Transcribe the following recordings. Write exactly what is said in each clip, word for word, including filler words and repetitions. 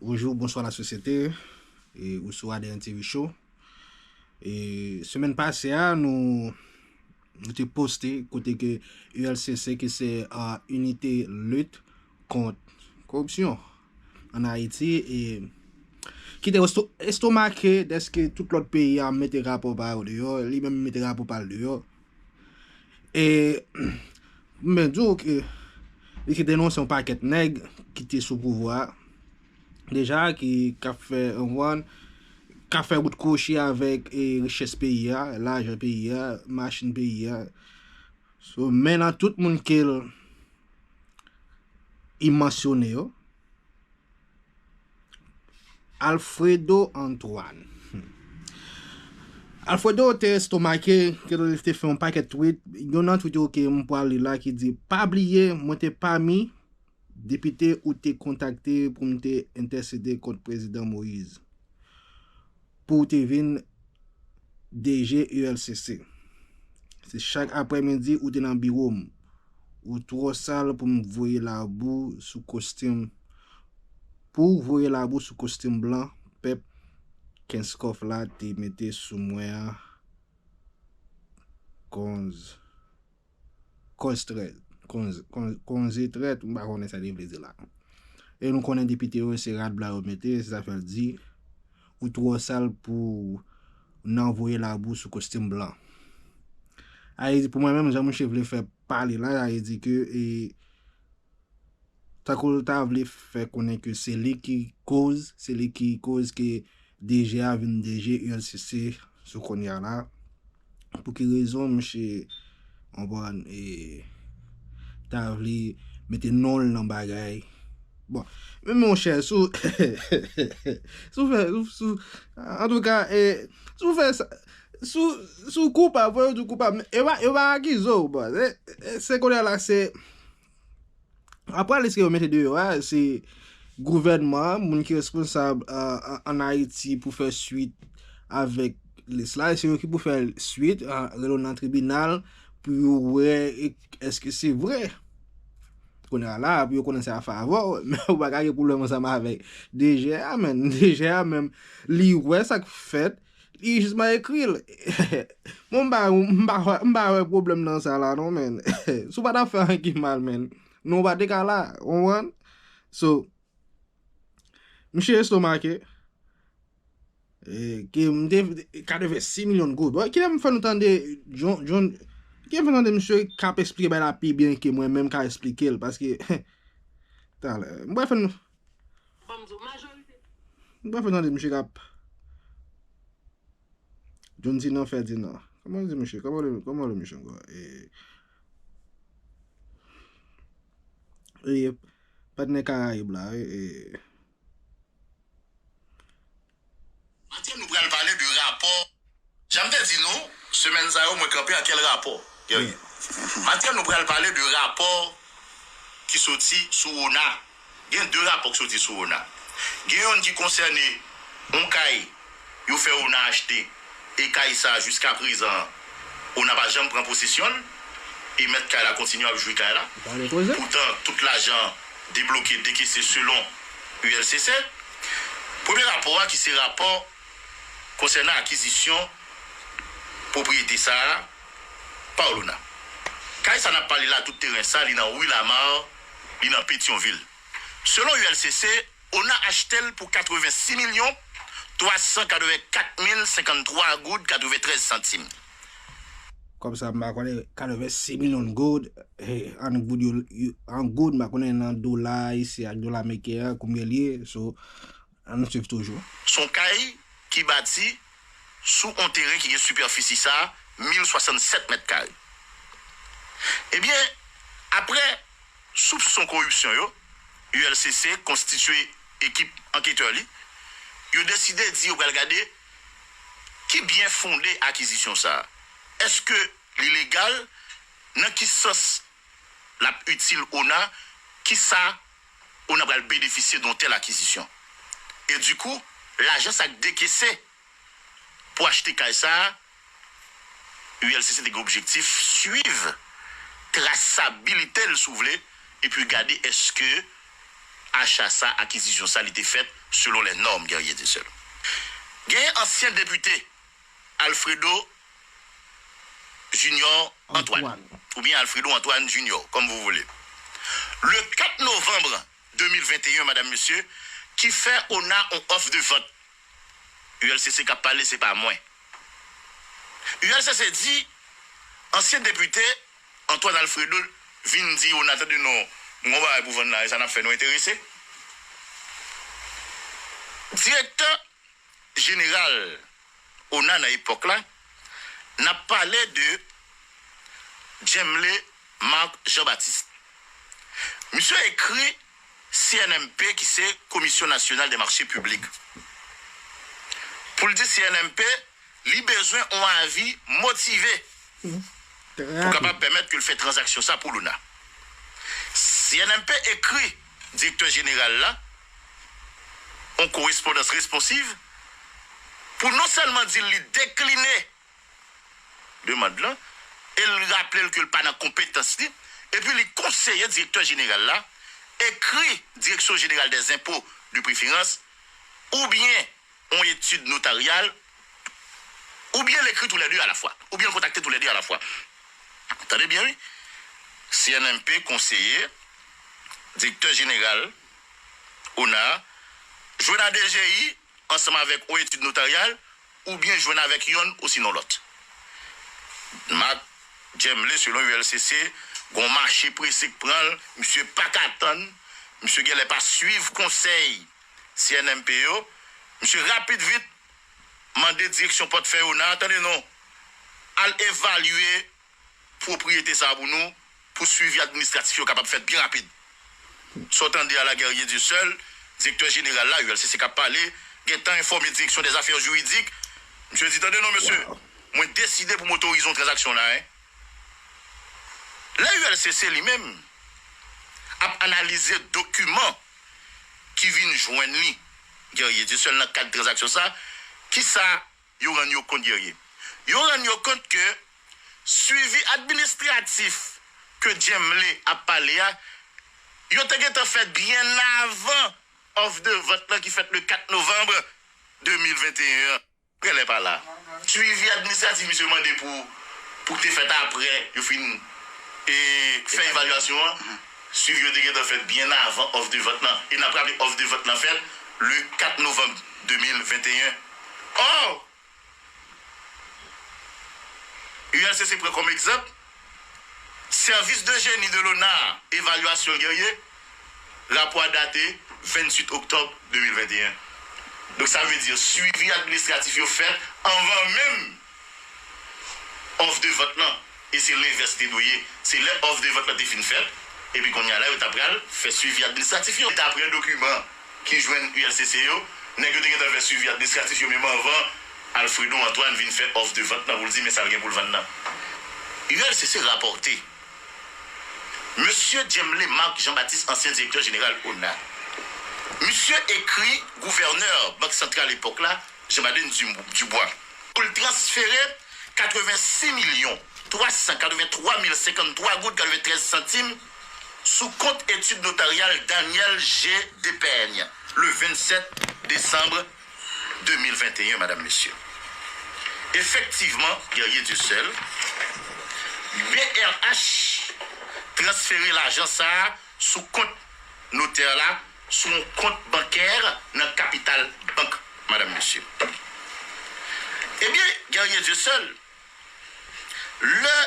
Bonjou, bonswa lasosyete. E ou sou A D N T V Show. E semèn pase a, nou, nou te poste kote ke U L C C, ki se, ah, Unité Lutte Contre Corruption ann Ayiti, e ki te esto-, estomake dèske tout lòt peyi a mete rapò pa yo deyò, li menm mete rapò pa l deyò. E m di w ke li te denonse yon pakèt nèg ki te sou pouvwa a deja, ki, k ap fè, w konprann, k ap fè wout kwochi avèk, e, richès peyi a, lajan peyi a, machin peyi a. So, men nan tout moun ke l, li mansyone yo, Alfredo Antoine. Alfredo te estomake, ke li te fè yon pakèt tweet. Yon nan tweet yo ke m pral li la ki di, "Pa bliye, mwen te pami depite ou te kontakte pou m te entèsede kont Prezidan Moïse. Pou w te vin D G U L C C. Se chak aprèmidi ou te nan biwo m. Ou twò sal pou m voye labou sou kostim, pou w voye labou sou kostim blan pèp Kenskòf la te mete sou mwen an." Konz, konz trèt, konz, konz, konze trèt, m pa konnen sa li vle di la. E nou konnen depite yo se rad blan yo mete, se sa fè l di, "Ou twò sal pou nan voye labou sou kostim blan." Sa vle di, pou mwen menm, jan mouche vle fè pale la, sa vle di ke, e, tankou l ta vle fè konnen ke se li ki koz, se li ki koz ke D G a vin D G U L C C sou kounye a la. Pou ki rezon mouche, w konprann, e, ta vle mete non l nan bagay? Bon, men monchè, si w, si w fè, si w, antouka, e, si w fè sa, si w, si w koupab, fò yo di w koupab, men yo pa, yo pa akize w, bro. E, e, se kounye a la, se, apre lis ke yo mete deyò a, se gouvènman an, moun ki responsab, a, a, ann Ayiti pou fè swit avèk lis la, e se yo ki pou fè swit, a, rele w nan tribinal pou yo wè e, èske se vre. Kounye a la, pou yo konnen se a favè w, men ou pa ka gen pwoblèm ansanm avèk D G a, menn. D G a menm, li wè sa k fèt, li jis mal ekri l. Bon, m pa, m pa, m pa wè pwoblèm nan sa la, non, menn. Si w pa t ap fè anyen ki mal, menn, nou pa te ka la, w konprann? So, misye estomake, e, ke m te, katrevensis milyon goud. Bon, kilè m fè nou tande John, John, kilè m fè tande misye k ap eksplike bagay la pi byen ke mwen menm ka eksplike l, paske, talè, m pral fè nou, m pral fè nou tande misye k ap John Dinan Ferdinand. Kòman di misye? Kòman le, kòman le misye ankò? E, e, patnè Karayib la, wi, e. Maten, nou pral pale de rapò. Jan m te di nou, semèn sa yo, mwen kanpe ak kèl rapò, Guerrier. Maten, nou pral pale de rapò ki soti sou ona. Gen de rapò k soti sou ona. Gen youn ki konsène yon kay yo fè ona achte, e kay sa, jiska prezan, ona pa janm pran posesyon l, e mèt kay la kontinye ap jwi kay la. Poutan, tout lajan debloke, dekese selon U L C C. Premye rapò a, ki se rapò konsènan akizisyon pwopriyete sa a pa ona. Kay sa n ap pale la, tout teren sa, li nan Wi Lamar, li nan Petyonvil. Selon U L C C, ona achte l pou katrevensis milyon twa san katrevenkat mil senkanntwa goud katreventrèz santim. Kòb sa, m pa konnen, katrevensis milyon goud, eh, an goud yo, yo, an goud, m pa konnen nan dola ayisyen ak dola ameriken an, konbyen l ye, so, ann swiv toujou. Se yon kay ki bati sou yon teren ki gen sipèfisi sa, mil swasannsèt mèt kare. Ebyen, apre soupson koripsyon yo, U L C C konstitye ekip anketè li, yo deside di yo pral gade ki byen fonde akizisyon sa a. Èske li legal? Nan ki sans l ap itil ona? Kisa ona pral benefisye de yon tèl akizisyon? E dikou, lajan sa k dekese pou achte kay sa a, U L C C te gen objektif swiv trasabilite l, si w vle, epi gade èske acha sa, akizisyon sa, li te fèt selon lè nòm, Guerrier Dieuseul. Genyen ansyen depite Alfredo Junior Antoine, oubyen Alfredo Antoine Junior, comme vous voulez. Le quatre novembre deux mille vingt et un, madame, monsieur, ki fè ona yon òf de vant. U L C C k ap pale, se pa mwen. U L C C di, ansyen depite Antoine Alfredo vin di ona, tande non, m gon bagay pou vann la, e sa n ap fè, nou enterese? Direktè jeneral ona nan epòk la, n ap pale de Djemle Marc Jean Baptiste. Misye ekri C N M P, ki se Commission Nationale des Marchés Publics, pou l di C N M P li bezwen yon avi motive pou kapab pèmèt ke l fè tranzaksyon sa pou ona. C N M P ekri direktè jeneral la yon korespondans responsiv pou non sèlman di l li dekline demann lan, e l raple l ke l pa nan konpetans li, epi li konseye direktè jeneral la ekri Direction Générale des Impôts de préférence, oubyen yon etid notaryal, oubyen l ekri toulède alafwa, oubyen l kontakte toulède alafwa. Tande byen, wi. C N M P konseye direktè jeneral ona jwenn a D G I ansanm avèk yon etid notaryal, oubyen jwenn avèk yonn osinon lòt. Marc Djemle, selon U L C C, gon mache prese k pran l, misye pa ka tann, misye genlè pa swiv konsèy C N M P yo, misye rapid vit mande direksyon pòtfèy ona, tande non, al evalye pwopriyete sa a pou nou, pou swivi administratif yo kapab fèt byen rapid. Sa w tande a la, Guerrier Dieuseul, direktè jeneral la, U L C C k ap pale, gentan enfòme Direction des Affaires Juridiques. Misye di, tande non, mesye, mwen deside pou m otorize yon tranzaksyon la, en. Lè U L C C li menm ap analize dokiman ki vin jwenn li, Guerrier Dieuseul, nan kad tranzaksyon sa, kisa yo rann yo kont, Guerrier? Yo rann yo kont ke swivi administratif ke Djemle ap pale a, yo te gentan fèt byen avan òf de vant lan ki fèt le kat novanm de mil venteyen an. Prèlè pa la. Swivi administratif misye mande pou, pou te fèt apre yo fin, e, fè evalyasyon an. Swivi yo te gentan fèt byen avan òf de vant lan. E n ap raple òf de vant lan fèt le kat novanm de mil venteyen. Ò, U L C C pran kòm egzanp, sèvis de jeni de lona, evalyasyon l genyen, rapò a date venntuit oktòb de mil venteyen. Donk, sa vle di, swivi administratif yo fèt anvan menm òf de vant lan. E se lenvès te dwe ye. Se lè òf de vant lan te fin fèt, epi kounye a la, yo ta pral fè swivi administratif yo. Dapre dokiman ki jwenn U L C C yo, nèg yo te gentan fè swivi administratif yo menm anvan Alfredo Antoine vin fè òf de vant lan pou l di men sa l gen pou l vann nan. U L C C rapòte, Mesye Djemle Marc Jean Baptiste, ansyen direktè jeneral ona, misye ekri gouvènè Bank Santral epòk la, Jean Baden Dubois, pou l transfere katrevensis milyon twa san katrevenntwa mil senkanntwa goud katreventrèz santim sou kont etid notaryal Daniel G. Depeigne, le vennsèt desanm de mil venteyen, madam, mesye. Efektivman, Guerrier Dieuseul, B R H transfere lajan sa a sou kont notè la, sou yon kont bankè nan Capital Bank, madam, mesye. Ebyen, Guerrier Dieuseul, lè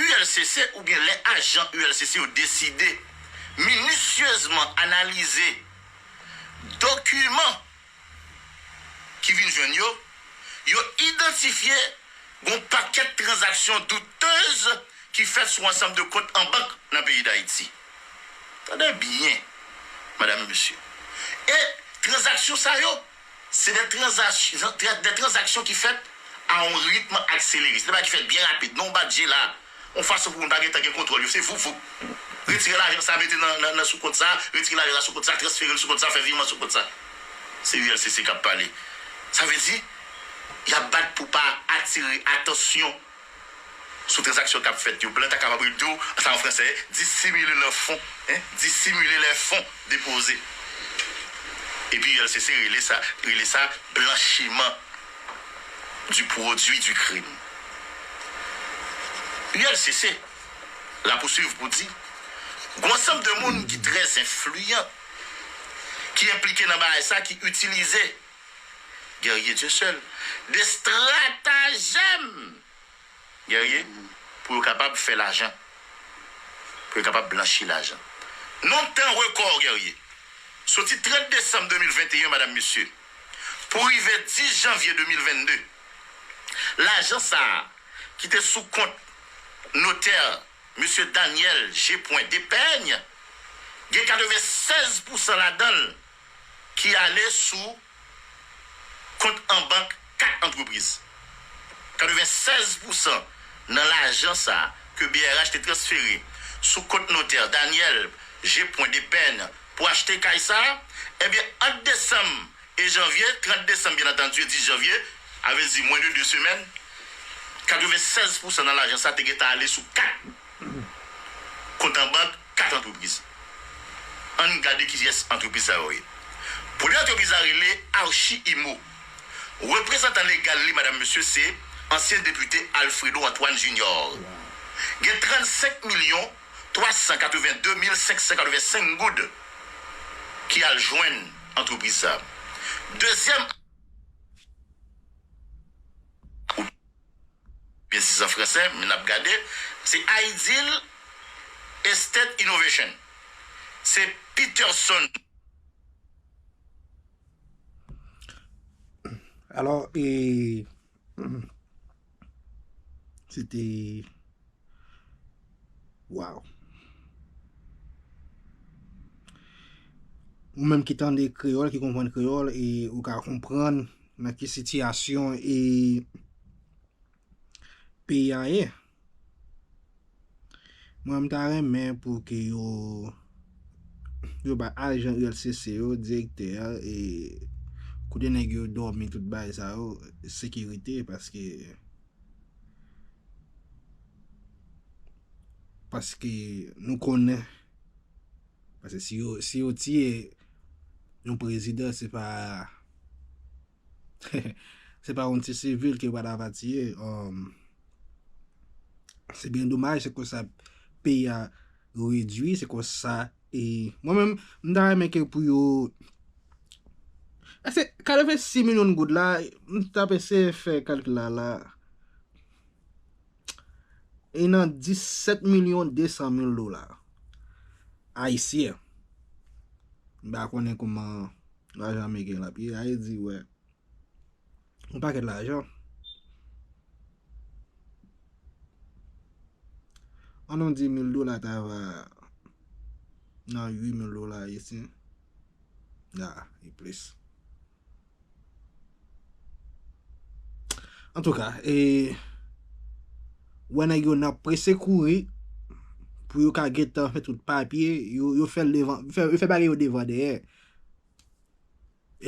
U L C C oubyen lè ajan U L C C yo deside minisyezman analize dokiman ki vin jwenn yo, yo idantifye gon pakèt tranzaksyon doutez ki fèt sou ansanm de kont an bank nan peyi Dayiti. Tande byen, madam e mesye. E tranzaksyon sa yo, se de tranzaksyon, de tranzaksyon ki fèt a yon ritm akselere. Se de bagay ki fèt byen rapid. Nan yon bat je la, yon fason pou moun pa gentan gen kontwòl yo. Se voup, voup. Retire lajan sa, mete nan, nan, nan sou kont sa, retire lajan sa sou kont sa, transfere l sou kont sa, fè virman sou kont sa. Se U L C C k ap pale. Sa vle di, y ap bat pou pa atire atansyon sou tranzaksyon k ap fèt yo. Blan ta kapab di w, sa an fransè, dissimuler leurs fonds, hein, dissimuler les fonds déposés. Epi U L C C rele sa, rele sa blanchiman du produit du crime. U L C C rapouswiv pou di, gon ansanm de moun ki trè enfliyan, ki enplike nan bagay sa, ki itilize Guerrier Dieuseul, de stratagèm Guerrier, pou yo kapab fè lajan, pou yo kapab blanchi lajan. Nan tan rekò, Guerrier, soti trant desanm de mil venteyen, madam, mesye, pou rive dis janvye de mil vennde, lajan sa a, ki te sou kont notè mesye Daniel G. Depèny, gen katrevennsèz pousan ladan l ki ale sou kont an bank kat antrepriz. Katrevennsèz pousan nan lajan sa a ke B R H te transfere sou kont notè Daniel G. Depèny pou achte kay sa a, ebyen, ant desanm e janvye, trant desanm, byen antandi, e dis janvye, a vle di mwen de de semèn, katrevennsèz pousan nan lajan sa a te gentan ale sou kat kont an bank kat antrepriz. Ann gade kiyès antrepriz sa yo ye. Premye antrepriz la rele Archi Imo. Reprezantan legal li, madam, mesye, se ansyen depite Alfredo Antoine Junior. Gen trannsenk milyon twa san katrevenndemil senk san katrevensenk goud ki al jwenn antrepriz sa. Dezyèm, oubyen si se an fransè, men n ap gade, se Ideal Estate Innovation. Se Peterson. Alò, e, se te, waw. Ou menm ki tande kreyòl, ki konprann kreyòl, e ou ka konprann nan ki sitiyasyon e peyi a ye. Mwen, m ta renmen pou ke yo, yo bay ajan U L C C yo, direktè a, e kote nèg yo dòmi, tout bagay sa yo, sekirite, paske, paske nou konnen, paske si yo, si yo tiye yon prezidan, se pa, se pa yon ti sivil ke yo pa ta va tiye. Um, se byen domaj, se konsa peyi a redui, se konsa. E mwen menm, m ta renmen ke pou yo, se katrevensis milyon goud la, m t ap eseye fè kalkil la la. E nan disèt milyon desan mil dola ayisyen. M pa konnen kòman lajan ameriken l ap ye. Sa vle di, wè, yon pakèt lajan. Ann nou di mil dola ta va nan uit mil dola ayisyen. Ya, e plis. Antouka, e, wè nèg yo nan prese kouri pou yo ka gentan fè tout papye, yo, yo fè l devan, fè, yo fè bagay yo devan dèyè.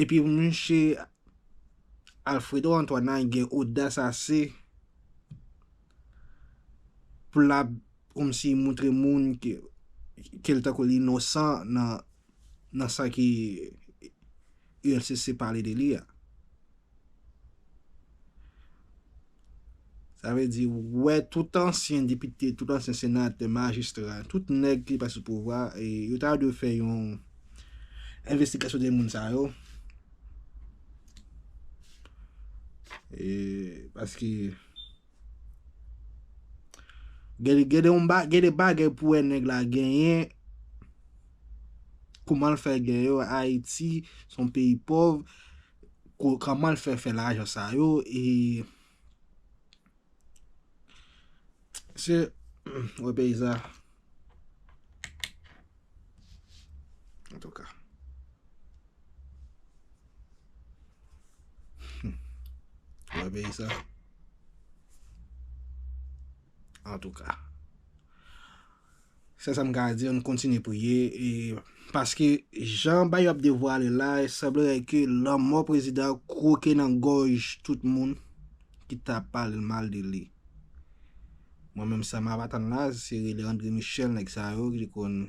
Epi misye Alfredo Antoine nan gen odas ase pou l ap kòmsi montre moun ke, ke l tankou l inosan nan, nan sa ke U L C C pale de li a. Sa vle di, wè, tout ansyen depite, tout ansyen senatè, majistra, tout nèg ki pase sou pouvwa, e yo ta dwe fè yon envestigasyon de moun sa yo. E, paske, gen, gen de yon ba-, gen de bagay pou wè nèg la genyen, kòman l fè genyen yo, Ayiti, se yon peyi pòv, ko-, kòman l fè fè lajan sa yo, e Se, wè peyi sa. Antouka. Wè peyi sa. Antouka. Se sa m ka di, ann kontinye priye, e, paske jan bagay yo ap devwale la, e sanbleray ke lanmò prezidan an kwoke nan gòj tout moun ki t ap pale mal de li. Mwen menm sa m ap atann la, se rele André Michel, nèg sa yo ki konn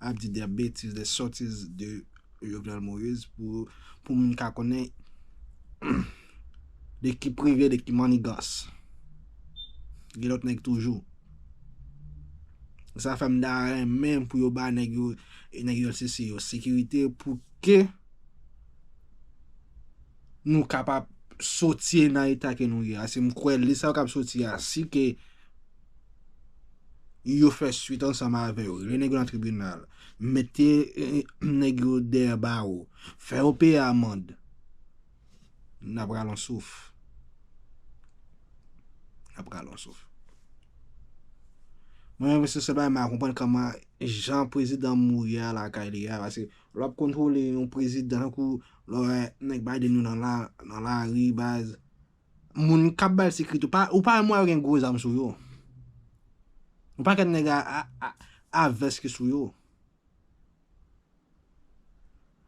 ap di de betiz, de sotiz, de Jovenel Moïse pou, pou moun ka konnen de ki prive, de ki manigans. Gen lòt nèg toujou. Sa fè m ta renmen pou yo ba nèg yo, nèg yo se, se yo sekirite pou ke nou kapab soti nan eta ke nou ye a. Si m kwè lè sa yo k ap soti a, si ke yo fè swit ansanm avè yo, rele nèg yo nan tribinal, mete eh, nèg yo dèyè bawo, fè yo peye amann, n ap rale yon souf. N ap rale yon souf. Mwen menm se sèl bagay m pa konprann kòman jan prezidan mouri a lakay li a, paske lè w ap kontwole yon prezidan tankou lè w wè nèg Biden yo nan la, nan lari, baz, moun k ap ba l sekirite, ou pa, ou pa wè mwen yo gen gwo zam sou yo. Yon pakèt nèg a, a, a, a vès ki sou yo.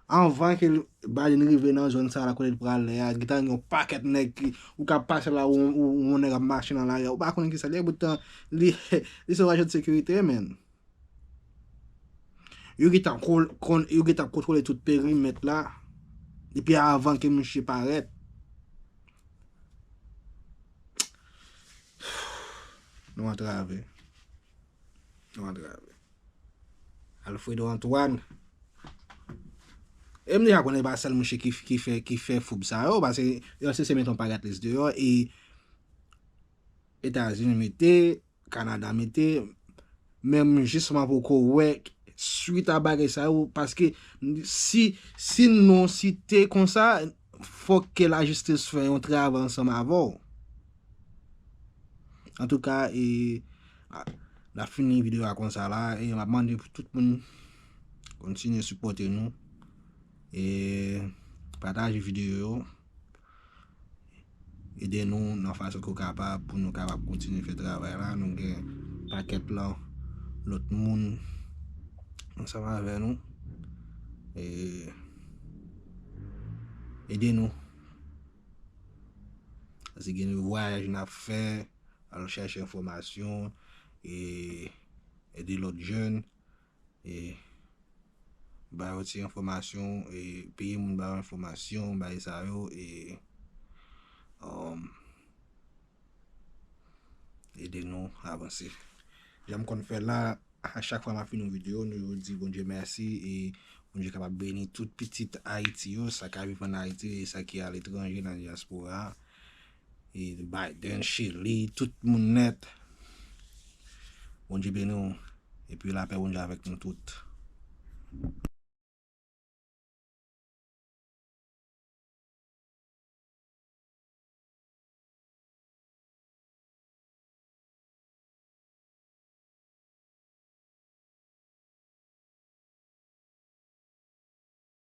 Anvan ke Biden rive nan zòn sa la kote l pral lè a, gentan gen yon pakèt nèg ki, ou ka pase la, ou, ou, ou yon nèg ap mache nan lari a, ou pa konnen kisa l ye, poutan li, li se yon ajan de sekirite, men. Yo gentan kol-, kon-, yo gentan kontwole tout perimèt la, depi avan ke misye parèt. Nou antrave. Nou antrave. Alfredo Antoine. E m deja konnen pa sèl mouche ki, ki fè, ki fè foub sa yo, paske yo se, se met yon paket lis deyò, e Etazini mete, Kanada mete, men m jisman poko wè swit a bagay sa yo, paske si, si nou site konsa, fòk ke lajistis fè yon travay ansanm avè w. Antouka, e, a, n ap fini videyo a konsa la, e m ap mande pou tout moun kontinye sipòte nou, e pataje videyo yo, ede nou nan fason ke w kapab, pou nou kapab kontinye fè travay la. Nou gen pakèt lan lòt moun ansanm avè nou, e ede nou. Paske gen de vwayaj n ap fè, al chèche enfòmasyon, e ede lòt jèn, e ba yo ti enfòmasyon, e peye moun ba yo enfòmasyon, bagay sa yo, e, um, ede nou avanse. Jan m konn fè la, a chak fwa m ap fini yon videyo, nou di Bondye mèsi, e Bondye kapab beni tout pitit Ayiti yo, sa k ap viv ann Ayiti, e sa ki aletranje, nan dyaspora, e Biden, Chili, tout moun nèt. Bondye beni w, epi lapè Bondye avèk nou tout.